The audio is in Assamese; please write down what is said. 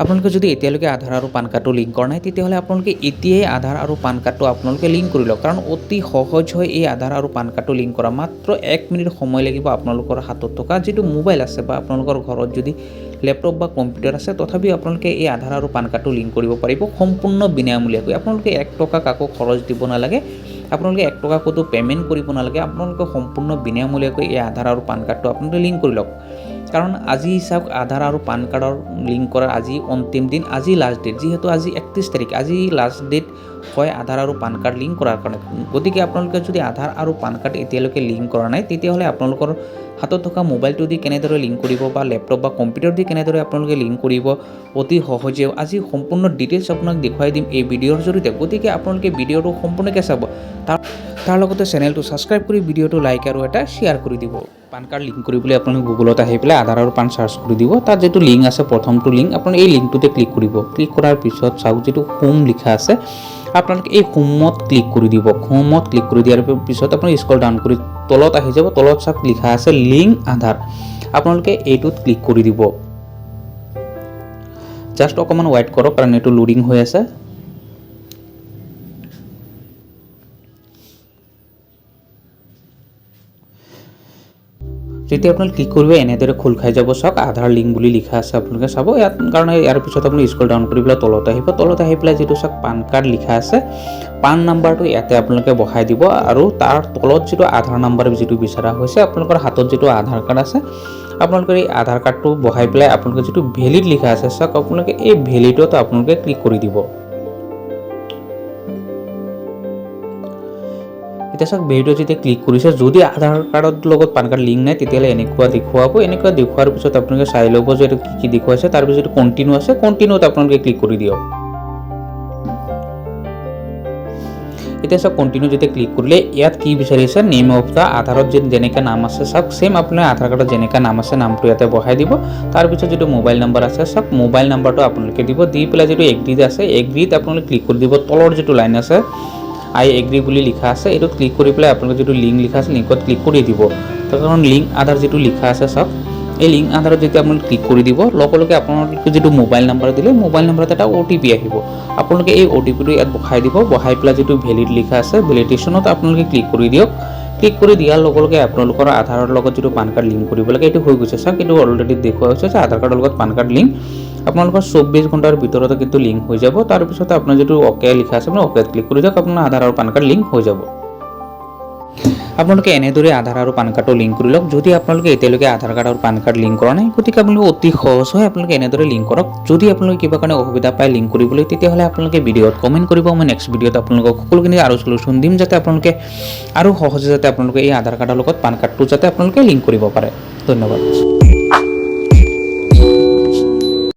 আপোনালোকে যদি এতিয়ালৈকে আধাৰ আৰু পান কাৰ্ডটো লিংক কৰা নাই, তেতিয়াহ'লে আপোনালোকে এতিয়াই আধাৰ আৰু পান কাৰ্ডটো আপোনালোকে লিংক কৰি লওক, কাৰণ অতি সহজ হয় এই আধাৰ আৰু পান কাৰ্ডটো লিংক কৰা। মাত্ৰ 1 মিনিট সময় লাগিব। আপোনালোকৰ হাতত থকা যিটো মোবাইল আছে বা আপোনালোকৰ ঘৰত যদি লেপটপ বা কম্পিউটাৰ আছে, তথাপিও আপোনালোকে এই আধাৰ আৰু পান কাৰ্ডটো লিংক কৰিব পাৰিব সম্পূৰ্ণ বিনামূলীয়াকৈ। আপোনালোকে 1 টকা কাকো খৰচ দিব নালাগে, আপোনালোকে 1 টকা ক'তো পে'মেণ্ট কৰিব নালাগে। আপোনালোকে সম্পূৰ্ণ বিনামূলীয়াকৈ এই আধাৰ আৰু পান কাৰ্ডটো আপোনালোকে লিংক কৰি লওক, কাৰণ আজি চাওক, আধাৰ আৰু পান কাৰ্ডৰ লিংক কৰাৰ আজি অন্তিম দিন, আজি লাষ্ট ডেট। যিহেতু আজি 31 তাৰিখ, আজি লাষ্ট ডেট হয় আধাৰ আৰু পান কাৰ্ড লিংক কৰাৰ কাৰণে। গতিকে আপোনালোকে যদি আধাৰ আৰু পান কাৰ্ড এতিয়ালৈকে লিংক কৰা নাই, তেতিয়াহ'লে আপোনালোকৰ হাতত থকা মোবাইলটো দি কেনেদৰে লিংক কৰিব বা লেপটপ বা কম্পিউটাৰ দি কেনেদৰে আপোনালোকে লিংক কৰিব অতি সহজে, আজি সম্পূৰ্ণ ডিটেইলছ আপোনাক দেখুৱাই দিম এই ভিডিঅ'ৰ জৰিয়তে। গতিকে আপোনালোকে ভিডিঅ'টো সম্পূৰ্ণকৈ চাব, তাৰ লগতে চেনেলটো ছাবস্ক্ৰাইব কৰি ভিডিঅ'টো লাইক আৰু এটা শ্বেয়াৰ কৰি দিব। পান কাৰ্ড লিংক কৰিবলৈ আপোনালোকে গুগলত আহি পেলাই আধাৰ আৰু পান চাৰ্চ কৰি দিব। তাত যিটো লিংক আছে, প্ৰথমটো লিংক, আপোনালোকে এই লিংকটোতে ক্লিক কৰিব। ক্লিক কৰাৰ পিছত চাওক, যিটো হোম লিখা আছে, আপোনালোকে এই হোমত ক্লিক কৰি দিব। হোমত ক্লিক কৰি দিয়াৰ পিছত আপুনি স্ক্ৰল ডাউন কৰি তলত আহি যাব। তলত চাওক, লিখা আছে লিংক আধাৰ, আপোনালোকে এইটোত ক্লিক কৰি দিব। জাষ্ট অকণমান ৱেইট কৰক, কাৰণ এইটো লোডিং হৈ আছে। যেতিয়া আপোনালোকে ক্লিক কৰিব, এনেদৰে খোল খাই যাব। চাওক, আধাৰ লিংক বুলি লিখা আছে, আপোনালোকে চাব ইয়াত। কাৰণে ইয়াৰ পিছত আপুনি স্ক্ৰল ডাউন কৰি পেলাই তলত আহিব। তলত আহি পেলাই যিটো চাওক, পান কাৰ্ড লিখা আছে, পান নাম্বাৰটো ইয়াতে আপোনালোকে বহাই দিব আৰু তাৰ তলত যিটো আধাৰ নাম্বাৰ যিটো বিচৰা হৈছে, আপোনালোকৰ হাতত যিটো আধাৰ কাৰ্ড আছে, আপোনালোকৰ এই আধাৰ কাৰ্ডটো বহাই পেলাই আপোনালোকে যিটো ভেলিড লিখা আছে চাওক, আপোনালোকে এই ভেলিডত আপোনালোকে ক্লিক কৰি দিব। এতিয়া চাওক, ভেলিডত যেতিয়া ক্লিক কৰিছে, যদি আধাৰ কাৰ্ডৰ লগত পান কাৰ্ড লিংক নাই, তেতিয়াহ'লে এনেকুৱা দেখুৱাব। এনেকুৱা দেখুৱাৰ পিছত আপোনালোকে চাই ল'ব যে এইটো কি কি দেখুৱাইছে। তাৰপিছত কণ্টিনিউ আছে, কণ্টিনিউত আপোনালোকে ক্লিক কৰি দিয়ক। এতিয়া চাওক, কণ্টিনিউ যেতিয়া ক্লিক কৰিলে, ইয়াত কি বিচাৰিছে? নেম অফ the আধাৰত যেনেকৈ নাম আছে চাওক, ছেম আপোনাৰ আধাৰ কাৰ্ডত যেনেকৈ নাম আছে, নামটো ইয়াতে বহাই দিব। তাৰপিছত যিটো মোবাইল নাম্বাৰ আছে চাওক, মোবাইল নাম্বাৰটো আপোনালোকে দিব। দি পেলাই যিটো এগ্ৰিত আছে, এগ্ৰিত আপোনালোকে ক্লিক কৰি দিব। তলৰ যিটো লাইন আছে, আই এগ্ৰি বুলি লিখা আছে, এইটোত ক্লিক কৰি পেলাই আপোনালোকে যিটো লিংক লিখা আছে, লিংকত ক্লিক কৰি দিব। তাৰ কাৰণ লিংক আধাৰ যিটো লিখা আছে চাওক, এই লিংক আধাৰত যেতিয়া আপোনালোকে ক্লিক কৰি দিব, লগে লগে আপোনালোকে যিটো মোবাইল নাম্বাৰ দিলে, মোবাইল নাম্বাৰত এটা অ'টিপি আহিব। আপোনালোকে এই অ'টিপিটো ইয়াত বহাই দিব। বহাই পেলাই যিটো ভেলিড লিখা আছে, ভেলিডেশ্যনত আপোনালোকে ক্লিক কৰি দিয়ক। ক্লিক কৰি দিয়াৰ লগে লগে আপোনালোকৰ আধাৰৰ লগত যিটো পান কাৰ্ড লিংক কৰিব লাগে, এইটো হৈ গৈছে। চাওক, এইটো অলৰেডি দেখুওৱা হৈছে যে আধাৰ কাৰ্ডৰ লগত পান কাৰ্ড লিংক। আপোনালোকৰ 24 ঘণ্টাৰ ভিতৰতে কিন্তু লিংক হৈ যাব। তাৰপিছত আপোনাৰ যিটো অ'কে লিখা আছে, আপুনি অ'কেত ক্লিক কৰি দিয়ক, আপোনাৰ আধাৰ আৰু পান কাৰ্ড লিংক হৈ যাব। আপোনালোকে এনেদৰে আধাৰ আৰু পান কাৰ্ডটো লিংক কৰি লওক। যদি আপোনালোকে এতিয়ালৈকে আধাৰ কাৰ্ড আৰু পান কাৰ্ড লিংক কৰা নাই, গতিকে আপোনালোকে অতি সহজ হয়, আপোনালোকে এনেদৰে লিংক কৰক। যদি আপোনালোকে কিবা কাৰণে অসুবিধা পায় লিংক কৰিবলৈ, তেতিয়াহ'লে আপোনালোকে ভিডিঅ'ত কমেণ্ট কৰিব। মই নেক্সট ভিডিঅ'ত আপোনালোকক সকলোখিনি আৰু চলুশ্যন দিম, যাতে আপোনালোকে আৰু সহজে যাতে আপোনালোকে এই আধাৰ কাৰ্ডৰ লগত পান কাৰ্ডটো যাতে আপোনালোকে লিংক কৰিব পাৰে। ধন্যবাদ।